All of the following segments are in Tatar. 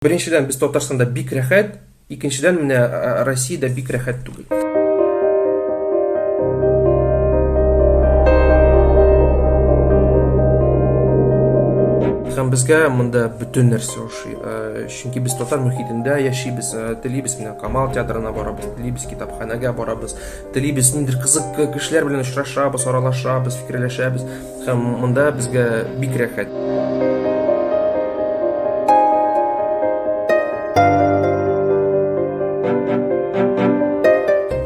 Беренчедән, без Татарстанда бик рәхәт, икенчедән, менә Россиядә бик рәхәт түгел. Һәм безгә монда бөтен нәрсә ошый. Чөнки без татар мөхитендә яшибез, телибез менә Камал театрына барабыз, телибез китапханәгә барабыз, телибез ниндидер кызык кешеләр белән очрашабыз, аралашабыз, фикерләшәбез. Һәм монда безгә бик рәхәт.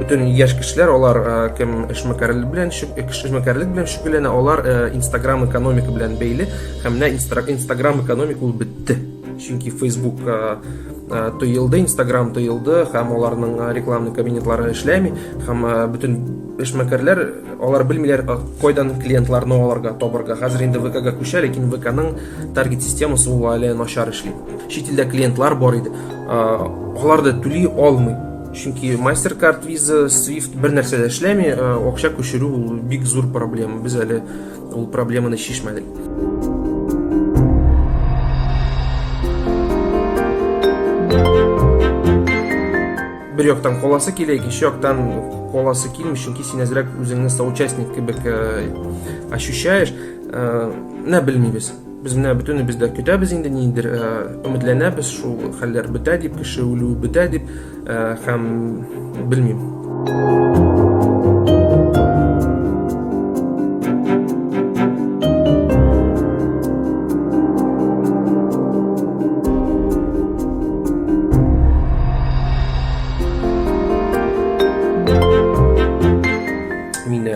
Бөтен яшь кешеләр, алар э, кем эшмәкәрлек белән эшмәкәрлек белән шөгыльләнә, алар э, Инстаграм экономика белән бәйле. Һәм менә Инстаграм экономика ул бетте. Чөнки Facebook э, тыелды, Инстаграм тыелды, һәм аларның рекламный кабинетлары эшләми, һәм бөтен эшмәкәрләр Алар белмиләр, кайдан клиентларны алырга, табырга. Хәзер инде ВКга күчә, ләкин ВКның таргет системасы ул әле начар эшли. Чит илдә клиентлар бар иде. Алар да түли алмый. Чөнки MasterCard, Visa, Swift бер нәрсә дә эшләми, акча күчерү ул бик зур проблема. Без әле ул проблеманы чишмәдек. Бер яктан каласы килә, икенче яктан каласы килми, чөнки син әзрәк үзеңне соучастник кебек э, ощущаешь. Э, менә белмибез. Без менә бөтенебез дә көтәбез инде ниндидер, э, өметләнәбез, шул хәлләр бетә дип, кеше үлүе бетә дип, һәм белмим. Мин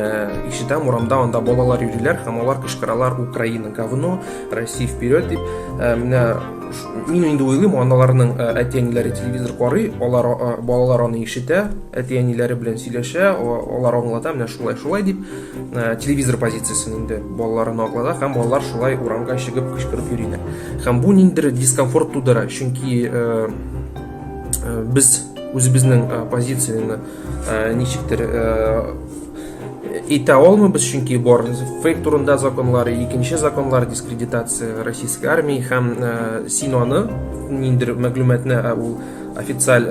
ишетәм, урамда анда балалар йөриләр һәм алар кычкыралар Украина говно, Россия вперед дип. Менә мин инде уйлыйм, аналарның әти-әниләре телевизор карый, алар балалар аны ишетә, әти-әниләре белән сөйләшә, алар аңлата, менә шулай шулай дип, телевизор позициясен инде балаларына аңлата һәм балалар шулай урамга чыгып кычкырып йөриләр. Һәм бу ниндидер дискомфорт тудыра, чөнки без үзебезнең позицияне ничектер итә алмыйбыз, чөнки бар фейк турында законнар, икенче законнар, дискредитация российской армии һәм син аны ниндидер мәгълүматны, ул официаль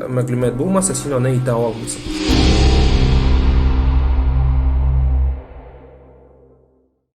мәгълүмат булмаса, син аны итә алмыйсың.